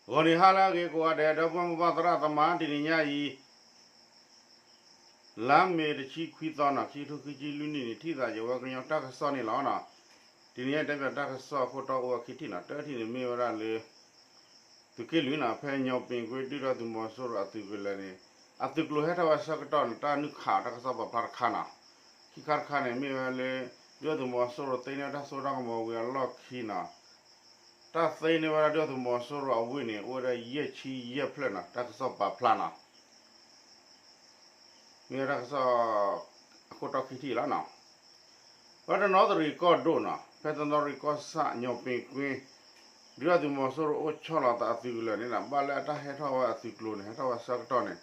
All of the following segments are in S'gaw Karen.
ဂီၤနံၤဟါလၢအဂ့ၤကိးဂၤဒဲး ဒီပုၢ်ဝဲၢ်မိၢ်ပၢ်သရၣ်သမါ တနံၤညါအံၤ လါမ့ၤတဆံခွံသီနီၤ ခံကထိခံဆံလွံၢ်နံၣ်န့ၣ် ထံၣ်သးယဝဲကညီတၢ်ကစီၣ်န့ၣ်လီၤနီၤ. တနံၤညါအံၤတဲပၠးတၢ်ကစီၣ်အခိၣ်တီအိၣ်ဝဲခံထံၣ်နီၤ. တထံၣ်န့ၣ်မ့ၢ်ဝဲဒၣ်လၢ သုးက့လွံၢ်နီၤ ဖဲညီပ့ၤကွ့ဒုၣ်ဒါသုးမီၤစိရိၤအသုးကလၢၤန့ၣ် အသုးကျိၤဟဲထီၣ်ဝဲဆၢကတီၢ်န့ၣ် တၢ်နုာ်ခးအီၤတၢ်ကစီၣ်ပာ်ဖျါတခါနီၤ. ခံခါတခါန့ၣ် မ့ၢ်ဝဲလၢ ဒုၣ်ဒါသုးမီၤစိရိၤသ့န့ၢ်ဝဲတၢ်စိတၢ်ကမီၤဝံၤအလီၢ်ခံနီၤ တၢ်သ့န့ၢ်ဝဲဒၣ်ဒုၣ်ဒါသုးမီၤစိရိၤအဝ့ၢ်န့ၣ် အိၣ်ဝဲဒၣ်ယဲၢ်ဆံယဲၢ်ဖျၢၣ်နီၤ တၢ်ကစီၣ်ပာ်ဖျါနီၤ. မ့ၢ်ဝဲတၢ်ကစီၣ် အခိၣ်တီခံထံၣ်လီၤနီၤ. ဝဲတနီသရံၣ်ကီၢ်ဒိၣ်နီၤ ဖဲတနီသရံၣ်ကီၢ်ဆၣ်ညီပ့ၤကွ့ ဒုၣ်ဒါသုးမီၤစိရိၤအိၣ်ဆီလီၤသးအသုးကလၢၤန့ၣ်နီၤ ဘၣ်လၢအတၢ်ဟဲထီၣ်ဝဲအသုးကျိၤန့ၣ် ဟဲထီၣ်ဝဲဆၢကတီၢ်န့ၣ်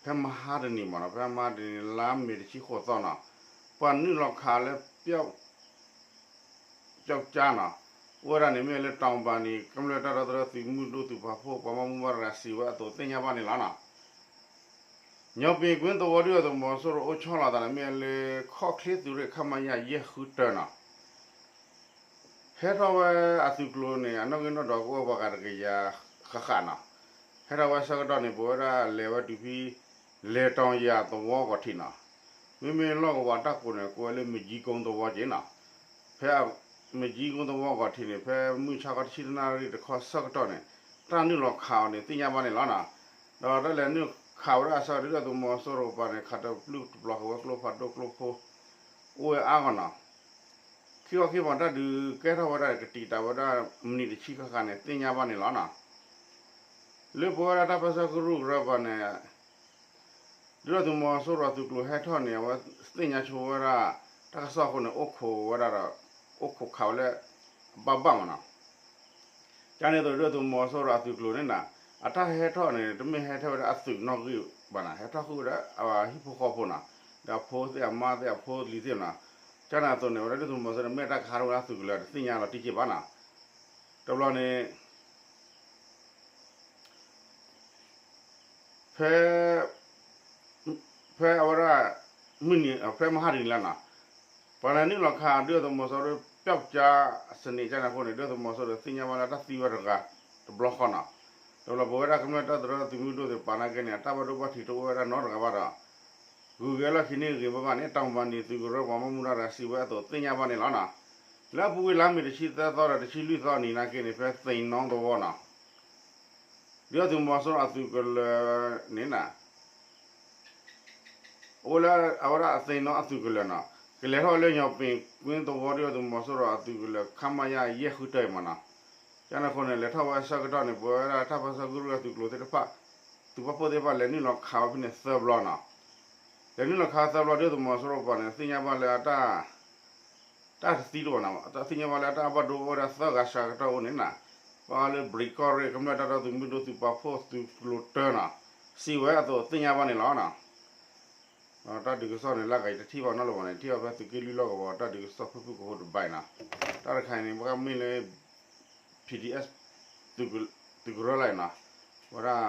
ဖဲမဟါတနံၤမ့ၢ်နီၤ ဖဲမဟါတနံၤ လါမ့ၤတဆံဃိးသီနီၤ ပှၤနုာ်လီၤခးလၢ ပျောက်ကျားနီၤ အိၣ်ဝဲဒၣ်န့ၣ် မ့ၢ်လၢတီၤဘၣ်နံၤ ကမျၢၢ်တၢ်ဒီသဒၢသုးမုၢ်ဒိၣ်သုးပာ်ဖှိၣ် ပှၤဘၣ်မူဘၣ်ဒါစံးဝဲအသိးသ့ၣ်ညါဘၣ်န့ၣ်လီၤနီၤ. ညီပ့ၤကွ့သဝီဒုၣ်ဒါသုးမီၤစိရိၤအိၣ်ဆီလီၤသးန့ၣ် မ့ၢ်လၢခီၣ်ချ့သုးရ့ၣ် ခမရ ယဲၢ်ဃုတၢနီၤ ဟဲထီၣ်ဝဲအသုးကျိၤန့ၣ် အနီၣ်ဂံၢ်နီၣ်ဒွးကအိၣ်ပှၤဂၤတကယၤဃၣ်ဃၣ်နီၤ. ဟဲထီၣ်ဝဲဆၢကတီၢ်န့ၣ် ပဝဲဒၣ်လဲၤဝဲတုၤဖဲ လဲၤတီၤယၤသဝီဂီၤထံးနီၤ. မ့မ့ၢ်လီၢ်ကဝီၤတၢ်ကိးန့ၣ် ကိးဝဲလၢမကၠံကိသဝီက့ၤနီၤ. ဖဲမကၠံကိသဝီဂီၤထံးန့ၣ် ဖဲမုၢ်ဆါခီတဆံတနၣ်ရံၣ်တခီဆၢကတီၢ်န့ၣ် တၢ်နုာ်လီၤခးအီၤန့ၣ် သ့ၣ်ညါဘၣ်န့ၣ်လီၤနီၤ. ဒီးတၢ်လဲၤနုာ်ခးဝဲဒၣ်အဆၢကတီၢ် ဒုၣ်ဒါသုးမီၤစိရိၤပှၤန့ၣ် ခးတပျုၢ်တပျီၤဃီဝဲကျိဖးဒိၣ်ကျိဖိ အိၣ်ဝဲအါဂီၢ်နီၤ. ခံခီခံကပၤတၢ်ဒုးကဲထီၣ်ဝဲဒၣ်ကတံာ်တာ်ဝဲဒၣ်မံးနံးတဆံဃၣ်ဃၣ်န့ၣ် သ့ၣ်ညါဘၣ်န့ၣ်လီၤနီၤ. လၢပဝဲဒၣ်တၢ်ပၢဆှၢကရူၢ်ကရၢပှၤန့ၣ် ဒုၣ်ဒါသုးမီၤစိရိၤအသုးကျိၤဟဲထီၣ်န့ၣ် အဝဲသ့ၣ်ညါဆိဝဲဒၣ် တၢ်ကစီၣ်အဃိန့ၣ် အိၣ်ခိးဝဲဒၣ်ဒီး အိၣ်ခိးခးဝဲလၢ အဘၣ်ဘၣ်မးနီၤ. ကန့ၣ်အသိး ဒုၣ်ဒါသုးမီၤစိရိၤအသုးကျိၤန့ၣ်နီၤ အတၢ်ဟဲထီၣ်န့ၣ် တမ့ၢ်ဟဲထီၣ်ဝဲဒၣ်အသုးနီၣ်ဂံၢ်ဘၣ်နီၤ ဟဲထီၣ်ဃုာ်ဝဲဒၣ်အဟံၣ်ဖိဃီဖိနီၤ ဒီးအဖိသ့ၣ်အမါသ့ၣ်အဖိလံၤသ့ၣ်နီၤ. ကန့ၣ်အသိးန့ၣ် အဝဲဒၣ်ဒုၣ်ဒါသုးမီၤစိရိၤန့ၣ် မ့ၢ်တၢ်ကဟးထီၣ်ဝဲဒၣ်သုးကလၢၤတသ့ၣ်ညါလီၤတံၢ်က့ၤဘၣ်နီၤ. တဘျီန့ၣ် ဖဲ ဖဲအဝဲဒၣ် မုၢ်နံၤ ဖဲမဟါတနံၤလီၤနီၤ ပှၤလဲၤနုာ်လီၤခးဒုၣ်ဒါသုးမီၤစိရိၤ ပျောက်ကျားစနစ် ကန့ၣ်အဃိန့ၣ် ဒုၣ်ဒါသုးမီၤစိရိၤသ့ၣ်ညါဘၣ်လၢတၢ်သံဝဲတဂၤ တဘျီဃီနီၤ. တဘျီပဝဲဒၣ်ကမျၢၢ်တၢ်သဒၢသုးမုၢ်ဒိၣ်သ့ၣ်တဖၣ်နာ်က့န့ၣ် အတၢ်ဘၣ်ဒိဘၣ်ထံးတအိၣ်ဝဲဒၣ်နီတဂၤဘၣ်ဒီး ဂုၤက့ၤလီၢ်ခံန့ၣ်ဂ့ၤဘၣ်ဘၣ်န့ၣ် တီၤဘၣ်နံၤသုးကရၢပှၤဘၣ်မူဘၣ်ဒါစံးဝဲအသိး သ့ၣ်ညါဘၣ်န့ၣ်လီၤနီၤ. လၢအပူၤကွံာ်လါမ့ၤတဆံသၢသီဒီးတဆံလွံၢ်သီနံၤနာ်က့န့ၣ် ဖဲသ့ၣ်နီသဝီနီၤ ဒုၣ်ဒါသုးမီၤစိရိၤအသုးကလၢၤန့ၣ်နီၤ အိၣ်လၢအဝဲဒၣ်အသ့ၣ်နီအသုးကလၢၤနီၤ ကလဲၤထီၣ်ဝဲလၢညီပ့ၤကွ့သဝီဒုၣ်ဒါသုးမီၤစိရိၤအသုးကလၢၤ ခမရ ယဲၢ်ဃုတၢအံၤမးနီၤ. ကန့ၣ်အဃိန့ၣ် လဲၤထီၣ်ဝဲဆၢကတီၢ်န့ၣ် ပဝဲဒၣ်တၢ်ပၢဆှၢကရူၢ်အသုးကျိၤသ့ၣ်တဖၣ် သုးပာ်ဖှိၣ်သ့ၣ်တဖၣ်လဲၤနုာ်လီၤခးဝဲဖဲန့ၣ်သၢဘျီနီၤ. လဲၤနုာ်လီၤခးသၢဘျီဒုၣ်ဒါသုးမီၤစိရိၤပှၤန့ၣ် သ့ၣ်ညါဘၣ်လၢအတၢ် တၢ်တသံတအိၣ်နီၤ တၢ်သ့ၣ်ညါဘၣ်လၢအတၢ်ဘၣ်ဒိအိၣ်ဝဲဒၣ်သၢဂၤစှၤကတၢၢ်အိၣ်န့ၣ်နီၤ ပှၤလၢဘြံးကီၢ်ရ့ၣ် ကမျၢၢ်တၢ်ဒီသဒၢသုးမုၢ်ဒိၣ်သုးပာ်ဖှိၣ်သုးကျိၤတၢနီၤ စံးဝဲအသိးသ့ၣ်ညါဘၣ်န့ၣ်လီၤနီၤ. တၢ်ဒုးကစီၣ်န့ၣ် လၢဂၤအံၤတထံၣ်ဘၣ်နီတဘျီဘၣ်န့ၣ် ထံၣ်ဘၣ်ဖဲသုးက့လွံၢ်လီၢ်ကဝီၤ တၢ်ဒုးကစီၣ်ဖုၣ်ဖုၣ်ကိာ်ကိာ်တဘၣ်အံၤနီၤ. တၢ်တခါအံၤန့ၣ် ပှၤမ့ၢ်လၢ P D S သုးကရၢလၢအံၤနီၤ ဝဲဒၣ်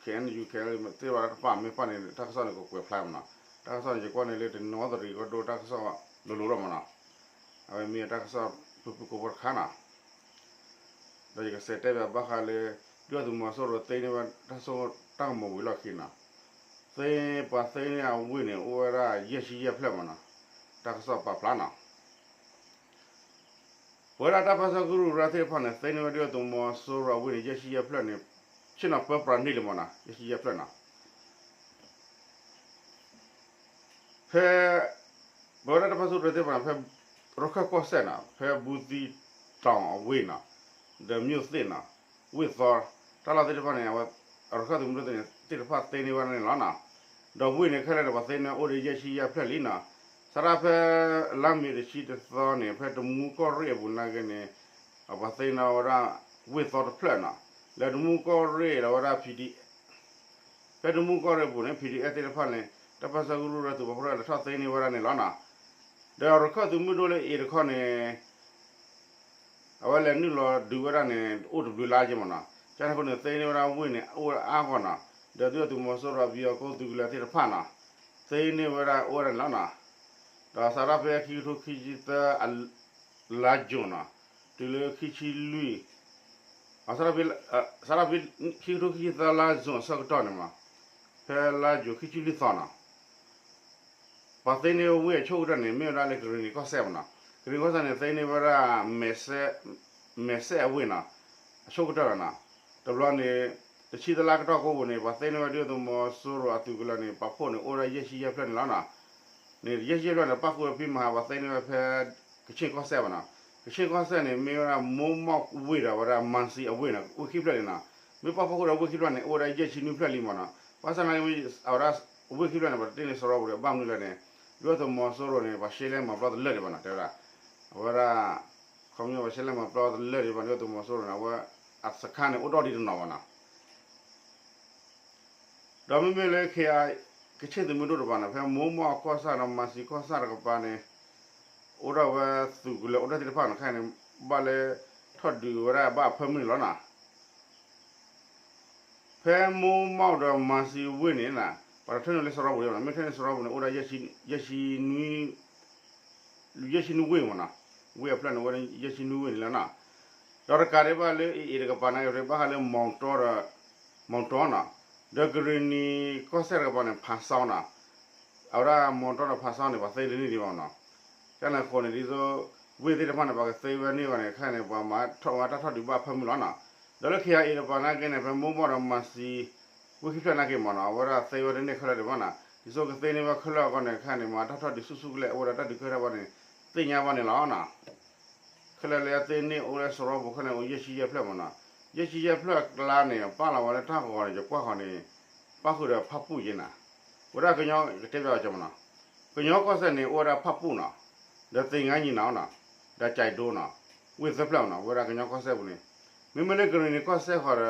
K N U K N L A သ့ၣ်တဖၣ်တပာ်မ့ၢ်ပာ်န့ၣ် တၢ်ကစီၣ်န့ၣ်ကကွဲးဖျါမးနီၤ. တၢ်ကစီၣ်န့ၣ် ယကွၢ်န့ၣ်လၢတနီသရံၣ်ကီၢ်ဒိၣ်တၢ်ကစီၣ်လိၤလိၤလီၤမးနီၤ. အဝဲမ့ၢ်တၢ်ကစီၣ်ဖုၣ်ဖုၣ်ကိာ်ကိာ်တခါနီၤ. ဒီးယကစးတဲဘၣ်ဘၣ်ဃးလၢ ဒုၣ်ဒါသုးမီၤစိရိၤသ့န့ၢ်ဝဲတၢ်စိတၢ်ကမီၤဝံၤလီၢ်ခံနီၤ သ့ ပှၤသ့န့ၢ်အဝ့ၢ်န့ၣ် အိၣ်ဝဲဒၣ်ယဲၢ်ဆံယဲၢ်ဖျၢၣ်မးနီၤ. တၢ်ကစီၣ်ပာ်ဖျါနီၤ ပဝဲဒၣ်တၢ်ပၢဆှၢကရူၢ်ကရၢသ့ၣ်တဖၣ်န့ၣ် သ့န့ၢ်ဝဲဒုၣ်ဒါသုးမီၤစိရိၤအဝ့ၢ်န့ၣ် ယဲၢ်ဆံယဲၢ်ဖျၢၣ်န့ၣ် ဆ့ၣ်နီၤပၢပြးန့ၢ်လံမးနီၤ ယဲၢ်ဆံယဲၢ်ဖျၢၣ်နီၤ. ဖဲ ပဝဲဒၣ်တၢ်ပၢဆှၢကရူၢ်သ့ၣ်တဖၣ်န့ၣ် ဖဲ ရခၢၣ်ကီၢ်စဲၣ်နီၤ ဖဲဘူးသံတီၤအဝ့ၢ်နီၤ ဒီးမျိးသ့ၣ်နီၤ ဝ့ၢ်သီ တၢ်လီၢ်သ့ၣ်တဖၣ်န့ၣ် အဝဲ ရခၢၣ်သုးမုၢ်ဒိၣ်သ့ၣ်တဖၣ်သ့န့ၢ်ဝဲဒၣ်န့ၣ်လီၤနီၤ. ဒီးဝ့ၢ်န့ၣ်ခဲလၢာ်န့ၣ် ပှၤသ့န့ၢ်အိၣ်ဒီးယဲၢ်ဆံယဲၢ်ဖျၢၣ်လံနီၤ. စးထီၣ်ဖဲ လါမ့ၤတဆံတသီန့ၣ် ဖဲတမူကီၢ်ရ့ၣ်အပူၤနာ်က့န့ၣ် ပှၤသ့န့ၢ်ဝဲဒၣ် ဝ့ၢ်သီတဖျၢၣ်နီၤ. လၢတမူကီၢ်ရ့ၣ်ဒီးဝဲဒၣ် P D ဖဲတမူကီၢ်ရ့ၣ်အပူၤန့ၣ် P D F သ့ၣ်တဖၣ်န့ၣ် တၢ်ပၢဆှၢကရူၢ်ကရၢသုးပာ်ဖှိၣ်လဲၤထီၣ်သ့န့ၢ်ဝဲဒၣ်န့ၣ်လီၤနီၤ. ဒီးရခၢၣ်သုးမုၢ်ဒိၣ်လၢအံၤတခီန့ၣ် အဝဲလဲၤနုာ်လီၤဒုးဝဲဒၣ်န့ၣ် အိၣ်တဘျုးလါက့မးနီၤ. ကန့ၣ်အဃိန့ၣ် သ့န့ၢ်ဝဲဒၣ်ဝ့ၢ်န့ၣ် အိၣ်ဝဲအါဂီၢ်နီၤ. ဒီးဒုၣ်ဒါသုးမီၤစိရိၤအပယီၤကိၣ်သုးကလၢၤသ့ၣ်တဖၣ်နီၤ သ့န့ၢ်ဝဲဒၣ်အိၣ်ဝဲဒၣ်န့ၣ်လီၤနီၤ. ဒီးစးထီၣ်ဖဲခံကထိခံဆံသၢ လါယူၤနီၤ တုၤလၢခံဆံလွံၢ် စးထီၣ်ဖဲ စးထီၣ်ဖဲ ခံကထိခံဆံသၢလါ June အဆၢကတီၢ်န့ၣ်မး, ဖဲလါ June ခံဆံလွံၢ်သီနီၤ, ပှၤသ့န့ၢ်ဝ့ၢ်အဆိကတၢၢ်န့ၣ် မ့ၢ်ဝဲဒၣ်လၢကရံၣ်နံၤကီၢ်စဲၣ်မးနီၤ, ကရံၣ်နံၤကီၢ်စဲၣ်န့ၣ် သ့န့ၢ်ဝဲဒၣ် မဲာ်စဲအဝ့ၢ်နီၤ, အဆိကတၢၢ်လီၤနီၤ, တဘျီန့ၣ် တဆံတလါကတီၢ်ကိးပူၤန့ၣ် ပှၤသ့န့ၢ်ဝဲဒုၣ်ဒါသုးမီၤစိရိၤအသုးကလၢၤန့ၣ် ပာ်ဖှိၣ်န့ၣ် အိၣ်ဝဲဒၣ်ယဲၢ်ဆံယဲၢ်ဖျၢၣ်န့ၣ်လီၤနီၤ, န့ၣ် ယဲၢ်ဆံယဲၢ်ဖျၢၣ်န့ၣ် ပၣ်ဃုာ်ဝဲဖဲမဟါ ပှၤသ့န့ၢ်ဝဲဖဲ ကခ့ၣ်ကီၢ်စဲၣ်မးနီၤ, ကခ့ၣ်ကီၢ်စဲၣ်န့ၣ် မ့ၢ်ဝဲဒၣ်မိၢ်မီၢ်ဝ့ၢ်ဒီးဝဲဒၣ် မၤစံအဝ့ၢ်န့ၣ် ဝ့ၢ်ခံဖျၢၣ်န့ၣ်နီၤ, မ့ၢ်ပာ်ဖှိၣ်ဃုာ်ဒီးဝ့ၢ်ခံဖျၢၣ်န့ၣ် အိၣ်ဝဲဒၣ်ယဲၢ်ဆံနွံဖျၢၣ်လံမးနီၤ, ဘၣ်ဆၣ်သနာ်က့ အဝဲဒၣ် ဝ့ၢ်ခံဖျၢၣ်န့ၣ် ပှၤတတ့န့ၢ်စရီပူၤဒီး ဘၣ်မနုၤလဲၣ်န့ၣ် ဒုၣ်ဒါသုးမီၤစိရိၤန့ၣ် ပှၤရှဲလဲမၤပျီတလၢာ်ဒံးဘၣ်နီၤ တဲဝဲဒၣ်, အဝဲဒၣ် ခီပညီပှၤရှဲလဲမၤပျီတလၢာ်ဒံးဘၣ် ဒုၣ်ဒါသုးမီၤစိရိၤန့ၣ် အဝဲ အစခါန့ၣ် အိၣ်ဒီးဒံးတနီၤဘၣ်နီၤ ဒီးမ့မ့ၢ်လၢ ခ့ၣ်အါ ကခ့ၣ်သုးမုၢ်ဒိၣ်တကပၤန့ၣ် ဖဲမိၢ်မီၢ်ကီၢ်ဆၣ်ဒီးမၤစံကီၢ်ဆၣ်တကပၤန့ၣ် အိၣ်ဒီးဝဲသုးကလၢၤအိၣ်ဒီးသ့ၣ်တဖၣ်န့ၣ် ခဲအံၤန့ၣ် ဘၣ်လဲၤထီၣ်ဒုးဝဲဒၣ်ဘၣ်အဖၢမုၢ်န့ၣ်လီၤနီၤ. ဖဲမိၢ်မီၢ်ဒီးမၤစံဝ့ၢ်န့ၣ် ပှၤတထၢနုာ်လၢစရီပူၤန့ၣ် မ့ၢ်ထၢနုာ်စရီပူၤန့ၣ် အိၣ်ဒၣ် ယဲၢ်ဆံနွံ ယဲၢ်ဆံနွံဝ့ၢ်မးနီၤ, ဝ့ၢ်အဖျၢၣ်န့ၣ် အိၣ်ဝဲဒၣ်ယဲၢ်ဆံနွံဝ့ၢ်န့ၣ်လီၤနီၤ. ဒီးတကးဒံးဘၣ်လၢ အ့ၣ်အ့ၣ်တကပၤန့ၣ် ဘၣ်ဃးလၢ မီတီဒီး မီတီနီၤ, ဒီးကရံၣ်နံၤကီၢ်စဲၣ်တကပၤန့ၣ် ဖးစီနီၤ, အဝဲဒၣ်မီတီဒီးဖးစီန့ၣ် ပှၤသ့တန့ၢ်ဒံးဘၣ်နီၤ. ကန့ၣ်အဃိန့ၣ် ဒ်သိး ဝ့ၢ်သ့ၣ်တဖၣ်န့ၣ် ပှၤကသ့ဝဲန့ၢ်ဘၣ်န့ၣ် ခဲအံၤန့ၣ် ပှၤမၤထီၣ်ဝဲတၢ်ထီၣ်ဒုးဘၣ်အဖၢမုၢ်လီၤနီၤ. ဒီးလၢ ခ့ၣ်အါအ့ၣ်တကပၤနာ်က့န့ၣ် ဖဲမိၢ်မီၢ်ဒီးမၤစံ ဝ့ၢ်ခံဖျၢၣ်နာ်က့မးနီၤ အဝဲဒၣ်သ့ဝဲတန့ၢ်ခဲလၢာ်ဒံးဘၣ်နီၤ. ဒ်သိးကသ့န့ၢ်ဝဲခဲလၢာ်အဂီၢ်န့ၣ် ခဲအံၤန့ၣ် မၤတၢ်ထီၣ်ဒုးဆူၣ်ဆူၣ်ကလဲာ် အိၣ်ဝဲဒၣ်တၢ်ဒုးကဲထီၣ်ဘၣ်န့ၣ် သ့ၣ်ညါဘၣ်န့ၣ်လီၤနီၤ. ခဲလၢာ်လၢအသ့န့ၢ်အိၣ်လၢစရီပူၤခဲအံၤန့ၣ် အိၣ်ယဲၢ်ဆံယဲၢ်ဖျၢၣ်မးနီၤ. ယဲၢ်ဆံယဲၢ်ဖျၢၣ်အကျါန့ၣ် ပာ်လီၤဝဲလၢတၢ်ဂီၤန့ၣ် ယကွၢ်ဃီန့ၣ် ပၣ်ဃုာ်ဒီးဖၣ်ပူၣ်ယဲနီၤ. ဝဲဒၣ်ကညီကတဲဘၣ်အီၤကမးနီၤ. ကညီကီၢ်စဲၣ်န့ၣ် အိၣ်ဝဲဒၣ်ဖၣ်ပူၣ်နီၤ, ဒီးသ့ၣ်ငါနံၤနီၤ, ဒီးကၠဲးဒိနီၤ, ဝ့ၢ်သၢဖျၢၣ်မးနီၤ ဝဲဒၣ်ကညီကီၢ်စဲၣ်ပူၤန့ၣ်. မ့မ့ၢ်လၢကရံၣ်နံၤကီၢ်စဲၣ်ဃီ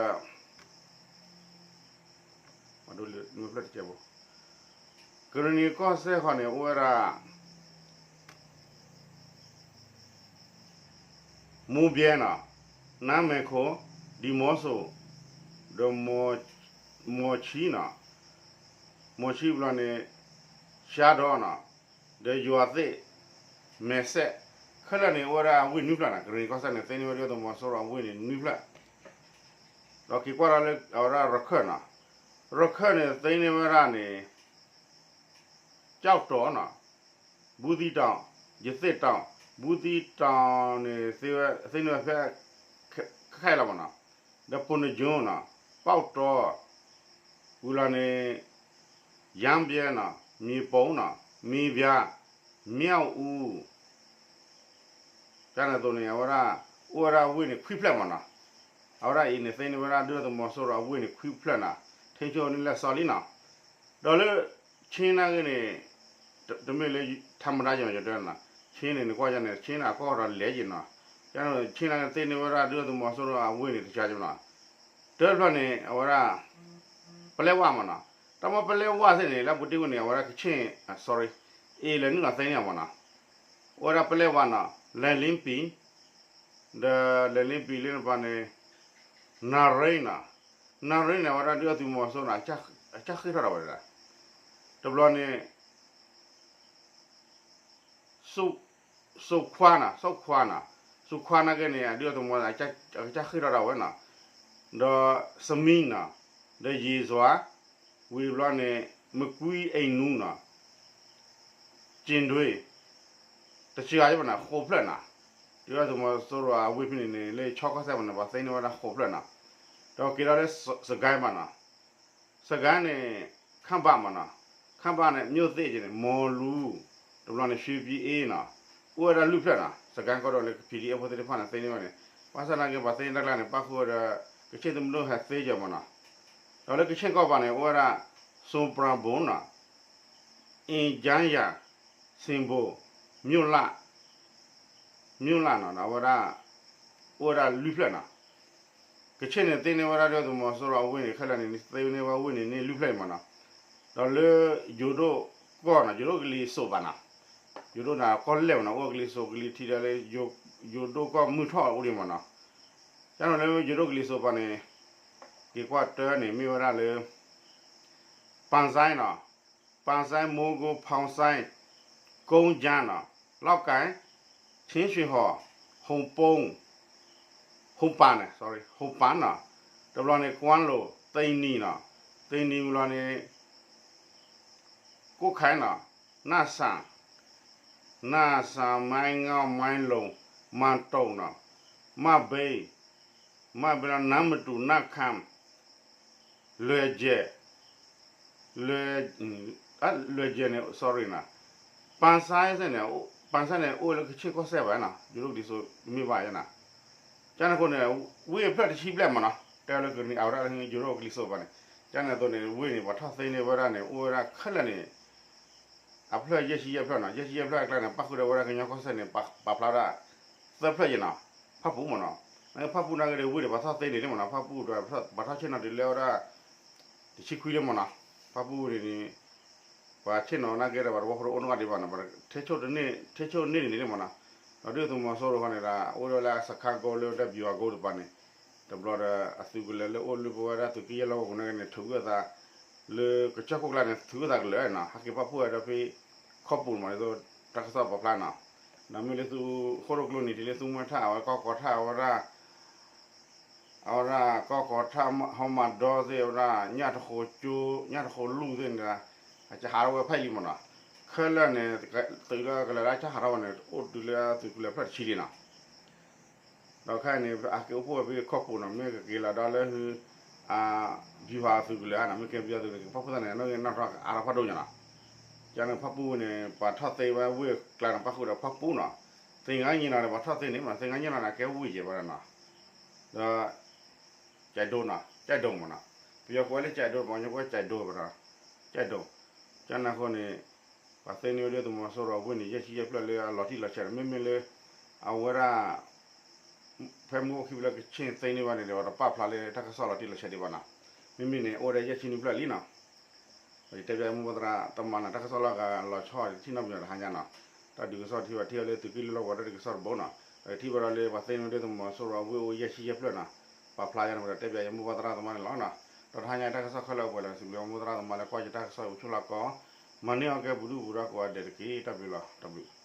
ဒီး ကရံၣ်နံၤကီၢ်စဲၣ်ဃီန့ၣ် အိၣ်ဝဲဒၣ် မူဘဲနီၤ, နါမဲာ်ခိၣ်, ဒံမီစိၤ, ဒီး မီၤဆံနီၤ, မီၤဆံဘျီန့ၣ် ရှါဒီနီၤ, ဒီးယွၤသ့ၣ်, မဲာ်စဲး, ခဲလၢာ်န့ၣ် အိၣ်ဝဲဒၣ်ဝ့ၢ်နွံဖျၢၣ်နီၤ. ကရံၣ်နံၤကီၢ်စဲၣ်န့ၣ် သ့န့ၢ်ဝဲဒၣ်ဒုၣ်ဒါသုးမီၤစိရိၤအဝ့ၢ်န့ၣ်နွံဖျၢၣ်, ဒီးက့ၤကွၢ်ဒီးလၢအဝဲဒၣ်ရခၢၣ်နီၤ, ရခၢၣ်န့ၣ် သ့န့ၢ်ဝဲဒၣ်န့ၣ် ကၠီၣ်တီၤနီၤ, ဘူးသံးတီၤ, ယသ့ၣ်တီၤ, ဘူးသံးတီၤန့ၣ် သ့န့ၢ်ဝဲဖဲ ခဲအံၤလီၤမးနီၤ, ဒီးပိၢ်နယိနီၤ, ပီၣ်တီၤ, ဝံၤလီၤန့ၣ် ယါဘဲနီၤ, မံၤပိၤနီၤ, မံၤဘျါ, မၠၣ်အူ ကန့ၣ်အသိးန့ၣ် အဝဲဒၣ် အိၣ်ဝဲဒၣ်ဝ့ၢ်န့ၣ်ခွံဖျၢၣ်မးနီၤ. အဝဲဒၣ်အံၤန့ၣ် သ့န့ၢ်ဝဲဒၣ်ဒုၣ်ဒါသုးမီၤစိရိၤအဝ့ၢ်န့ၣ်ခွံဖျၢၣ်နီၤ, ထိန်းချုပ်န့ၢ်လၢစီလံနီၤ. ဒီးလၢ ခ့ၣ်နာ်က့န့ၣ် တမ့ၢ်လၢ ထါမတၤယီၤယီၤတဲနီၤ, ခ့ၣ်န့ၣ် နကွၢ်ယၤန့ၣ် ခ့ၣ်န့ၣ် အကီၢ်ဒီးလဲၤယံၤနီၤ, ခ့ၣ်နာ်က့သ့န့ၢ်ဝဲဒၣ်ဒုၣ်ဒါသုးမီၤစိရိၤအဝ့ၢ်န့ၣ်တကးယံၤနီၤ. တၢ်တဖျၢၣ်န့ၣ် အဝဲဒၣ် ပလဲဝါမးနီၤ, တၢ်မ့ၢ်ပလဲဝါသ့ၣ်န့ၣ် လၢပူၤတ့ၢ်ဝဲန့ၣ် အဝဲဒၣ်ကခ့ၣ်, sorry, အ့ၣ်လဲၤနုာ်လီၤသ့န့ၢ်မးနီၤ, အိၣ်ဝဲဒၣ်ပလဲဝါနီၤ, လဲၤလ့ပံၤ, ဒီးလဲၤလ့ပံၤလၢနပၤန့ၣ် နၣ်ရ့နီၤ, နၣ်ရ့န့ၣ် အဝဲဒၣ်ဒုၣ်ဒါသုးမီၤစိရိၤန့ၣ် အကစၢ်ဃ့ၢ်ထီၣ်ဒၣ်ဝဲဒၣ်, တဘျီန့ၣ် စိခွါနီၤ, စိခွါနီၤ, စိခွါနာ်က့န့ၣ် အဒုၣ်ဒါသုးမီၤ အကစၢ်ဃ့ၢ်ထီၣ်ဒၣ်ဝဲနီၤ, ဒီးစမံနီၤ, ဒီးယ့ၣ်စွါ, ဝံၤဘျီန့ၣ် မကွံအ့ၣ်နူနီၤ, က့ၣ်ဒွ့, တစှၤယဘၣ်နီၤ ဃိးဖျၢၣ်နီၤ, ဒုၣ်ဒါသုးမီၤစိရိၤအဝ့ၢ်ဖဲန့ၣ်န့ၣ် လၢခ့ၣ်ကီၢ်စဲၣ်မးန့ၣ် ပှၤသ့န့ၢ်ဝဲဒၣ်ဃိးဖျၢၣ်နီၤ, ဒီးက့ၤဒီးလၢ စကဲမးနီၤ စကဲန့ၣ် ခၣ်ဘၣ်မးနီၤ, ခၣ်ဘၣ်န့ၣ် မြို့သစ်န့ၣ် မီလူ, တဘျီန့ၣ် ရွှေပြည်အေးနီၤ, အိၣ်ဝဲဒၣ်လွံၢ်ဖျၢၣ်နီၤ, စကဲကီၢ်ဒီးလၢ ပီၣ်ဒီအ့ၣ်ဖိသ့ၣ်တဖၣ်န့ၣ် သ့န့ၢ်ဝဲန့ၣ်, ဘၣ်ဆၣ်သနာ်က့ ပှၤသ့န့ၢ်တၢ်ကျါန့ၣ် ပၣ်ဃုာ်ဝဲဒီး ကခ့ၣ်သုးမုၢ်ဒိၣ်ဟဲသ့ယီၤမးနီၤ, ဒီးလၢကခ့ၣ်ကီၢ်ပၤန့ၣ် အိၣ်ဝဲဒၣ် စိပြၣ်ဘိနီၤ, အ့ၣ်ကၠါယၤ, စ့ၣ်ဘိၣ်, မြို့လ, မြို့လနီၤ အဝဲဒၣ် အိၣ်ဝဲဒၣ်လွံၢ်ဖျၢၣ်နီၤ, ကခ့ၣ်န့ၣ် သ့န့ၢ်ဝဲဒၣ်ဒုၣ်ဒါသုးမီၤစိရိၤအဝ့ၢ်န့ၣ် ခဲလၢာ်န့ၣ် သ့န့ၢ်ဝဲဝ့ၢ်န့ၣ်န့ၢ်လွံၢ်ဖျၢၣ်အံၤမးနီၤ, ဒီးလၢ ယိၤဒိၣ်ကီၢ်နီၤ ယိၤဒိၣ်ကလံၤစိးပၤနီၤ, ယိၤဒိၣ်န့ၣ်ကီၢ်လဲၢ်မးနီၤ အိၣ်ကလံၤစိးကလံၤထံးဒီးလၢ ယိၤဒိၣ်ကီၢ်မုၢ်ထီၣ်အိၣ်ဒံးမးနီၤ, ကန့ၣ်လၢယိၤဒိၣ်ကလံၤစိးပၤန့ၣ် က့ၤကွၢ်တၢ်န့ၣ် မ့ၢ်ဝဲဒၣ်လၢ ပၣ်စဲနီၤ, ပၣ်စဲ မိၢ်ကိၣ် ဖီၣ်စဲ, ကိၣ်ကၠါနီၤ, လီၢ်ကဲ, ဆ့ၣ်ဆ့ၣ်ဟီၣ်, ဟိၣ်ပိၢ်, ဟိၣ်ပိၢ်နီၤ, ဟိပာ်န့ၣ် sorry ဟိပာ်နီၤ, တဘျီန့ၣ် ကွၢ်လိာ် သိနံၤနီၤ, သိနံၤဘျီန့ၣ် ကိၣ်ခါနီၤ, နၢ်စၣ်, နၢ်စၣ် မါငီၢ် မါလိၤ, မၤတိာ်နီၤ, မၣ်ဘ့, မၣ်ဘ့လီၤ နါမတူၤ နၢ်ခၢမ်, လွဲၢ်ကဲး, လွဲၢ်, လွဲၢ်ကဲးန့ၣ် sorry နီၤ, ပၣ်ဆၣ်န့ၣ်, ပၣ်ဆၣ်န့ၣ် အိၣ်လၢကဆ့ၣ်ကီၢ်စဲၣ်ဘၣ်နီၤ, ယူၤဒိၣ်ကလံၤစိးမ့ၢ်ဘၣ်ယဲနီၤ, ကန့ၣ်အဃိန့ၣ် ဝ့ၢ်အဖျၢၣ်တဆံဘျဲၣ်မးနီၤ, တဲလၢကန့ၢ်အဝဲဒၣ်ယူၤဒိၣ်ကလံၤစိးဘၣ်န့ၣ်, ကန့ၣ်အသိးန့ၣ် ဝ့ၢ်န့ၣ် ပှၤထီၣ်သ့န့ၢ်ဝဲဒၣ်န့ၣ် အိၣ်ဝဲဒၣ်ခဲလၢာ်န့ၣ် အဖျၢၣ်ယဲၢ်ဆံယဲၢ်ဖျၢၣ်နီၤ, ယဲၢ်ဆံယဲၢ်ဖျၢၣ်အကျါန့ၣ် ပၣ်ဃုာ်ဒီးဝဲဒၣ်ကညီကီၢ်စဲၣ်န့ၣ် ပာ်ဖျါဒၣ် သၢဖျၢၣ်ယဲနီၤ, ဖၣ်ပူၤမးနီၤ, နကဖၣ်ပူၤနာ်က့ဒီး ဝ့ၢ်ဒီးပှၤထီၣ်သ့န့ၣ်လံမးနီၤ, ဖၣ်ပူၤဒီးပှၤထီၣ်ဆ့ၣ်နီၤတုၤလၢဝဲဒၣ် တဆံခွံလံမးနီၤ, ဖၣ်ပူၤန့ၣ်န့ၣ် ပှၤဆ့ၣ်နီၤနာ်က့ဒီး ပှၤတဝီဖိတအိၣ်နီတဂၤဒံးဘၣ်နီၤ, ပှၤထဲဆိၣ်တန့ၢ် ထဲဆိၣ်န့ၢ်န့ၣ်လံမးနီၤ, ဒီးဒုၣ်ဒါသုးမီၤစိရိၤဃီန့ၣ်ဒီး အိၣ်ဒီးလၢအစခါကိလၢဝဲဒၣ်ဘံၣ်ဝါကိတပၤန့ၣ်, တဘျီဒီးအသုးကလၢၤလၢအိၣ်လၢပဝဲဒၣ်သုးက့ယဲၢ်လီၢ်ကဝီၤပူၤနာ်က့န့ၣ် ထုးကွံာ်အသး လၢကစၢၢ်ခိၣ်ကျါန့ၣ် ထုးကွံာ်သးကလၢာ်နီၤ, ဟဲက့ၤပၣ်ဖှိၣ်ဝဲဒီးဖဲ ခီပူၤမးန့ၣ် တၢ်ကစီၣ်ပာ်ဖျါနီၤ, ဒီးမ့ၢ်လၢသုးခိၣ်ရိၣ်ကျိနံၤ တုၤလၢသုးမုၢ်ထၣ် အဝဲကီၢ်ကီၤထၣ်ဝဲဒၣ် အဝဲဒၣ်ကီၢ်ကီၤထၣ် ဟီမၤဒီသ့ၣ်ဝဲဒၣ် ညၣ်တဃိကၠိ ညၣ်တဃိလူၢ်သ့ၣ်န့ၣ်ဒီး အကဟးထီၣ်ဝဲဖဲအံၤလံမးနီၤ, ခဲလၢာ်န့ၣ် သုးလၢကလဲၤလၢကဟးထီၣ်ဝဲန့ၣ် အိၣ်တုၤလၢသုးကလၢၤဖျၢၣ်တဆံလံနီၤ, ဒီးခဲအံၤန့ၣ် အက့ၤအိၣ်ဖှိၣ်ဝဲဖဲခီပူၤနီၤ, မ့ၢ်ကက့ၤလီၤဒီးလၢ အ ဗျူဟာ သုးကလၢၤဧါနီၤ, မ့ၢ်ကဲ ဗျူဟာ သုးကလၢၤ ကပၣ်ဖှိၣ်သးန့ၣ် နီၣ်ဂံၢ်နီၣ်ဒွးကအါထီၣ်ဖးဒိၣ်ညါနီၤ, ကန့ၣ်ဖၣ်ပူၤန့ၣ် ပှၤထီၣ်သ့ဝဲဝ့ၢ်ကျါန့ၣ် ပၣ်ဃုာ်ဒီးဖၣ်ပူၤနီၤ, သင်္ဃန်းညီနောင်န့ၣ် ပှၤထီၣ်သ့န့ၣ်မး သင်္ဃန်းညီနောင်န့ၣ် ကဲဝ့ၢ်ယဲၢ်ဝဲဒၣ်နီၤ, ဒီး ကၠဲးဒိနီၤ, ကၠဲးဒိမးနီၤ, ပယီၤကိးဝဲလၢကၠဲးဒိ ပှၤကညီကိးကၠဲးဒိဘၣ်နီၤ, ကၠဲးဒိ, ကန့ၣ်အဃိန့ၣ် ပှၤသ့န့ၢ်ဝဲဒၣ်သုးမီၤစိရိၤအဝ့ၢ်န့ၣ် ယဲၢ်ဆံယဲၢ်ဖျၢၣ်လၢအလီၤတံၢ်လီၤဆဲးဒီး မ့မ့ၢ်လၢ အဝဲဒၣ် ဖဲမုၢ်အိၣ်ခံဖျၢၣ်လၢကဆ့ၣ်သ့န့ၢ်ဘၣ်န့ၣ်ဒီး ပှၤတပာ်ဖျါလၢတၢ်ကစီၣ်လီၤတံၢ်လီၤဆဲးဒံးဘၣ်နီၤ, မ့မ့ၢ်န့ၣ် အိၣ်ဝဲဒၣ်ယဲၢ်ဆံနွံဖျၢၣ်လံနီၤ, ယတဲပၠးမိၢ်ပှၢ်သရၣ်သမါနီၤ, တၢ်ကစီၣ်လီၤဂာ်လီၤဆီ ထံၣ်နီၣ်ပညီတဟါညါနီၤ, တၢ်ဒုးကစီၣ်ထံၣ်ဘၣ်ထံၣ်အီၤလၢသုးက့လွံၢ်လီၢ်ကဝီၤတၢ်ဒုးကစီၣ်တဘိနီၤ, ဒီးထံၣ်ဘၣ်ဒီးလၢပှၤသ့န့ၢ်ဝဲဒၣ်သုးမီၤစိရိၤအဝ့ၢ်အိၣ်ယဲၢ်ဆံယဲၢ်ဖျၢၣ်နီၤ, ပာ်ဖျါယါန့ၣ်ဒီး တဲပၠးယမိၢ်ပှၢ်သရၣ်သမါန့ၣ်လီၤနီၤ, ဒီးတဟါညါတၢ်ကစီၣ်ခဲလၢာ်ပှဲၤလီၤ စံးဘျုးမိၢ်ပှၢ်သရၣ်သမါလၢကွၢ်ယတၢ်ကစီၣ်အိၣ်ဆူၣ်လီၤကီး, မၤန့ၢ်အီၤကဲပူၤဒုၣ်ပူၤဒါကိးဂၤဒဲးတက့ၢ်, တၢ်ဘျုးလီၤ, တၢ်ဘျုး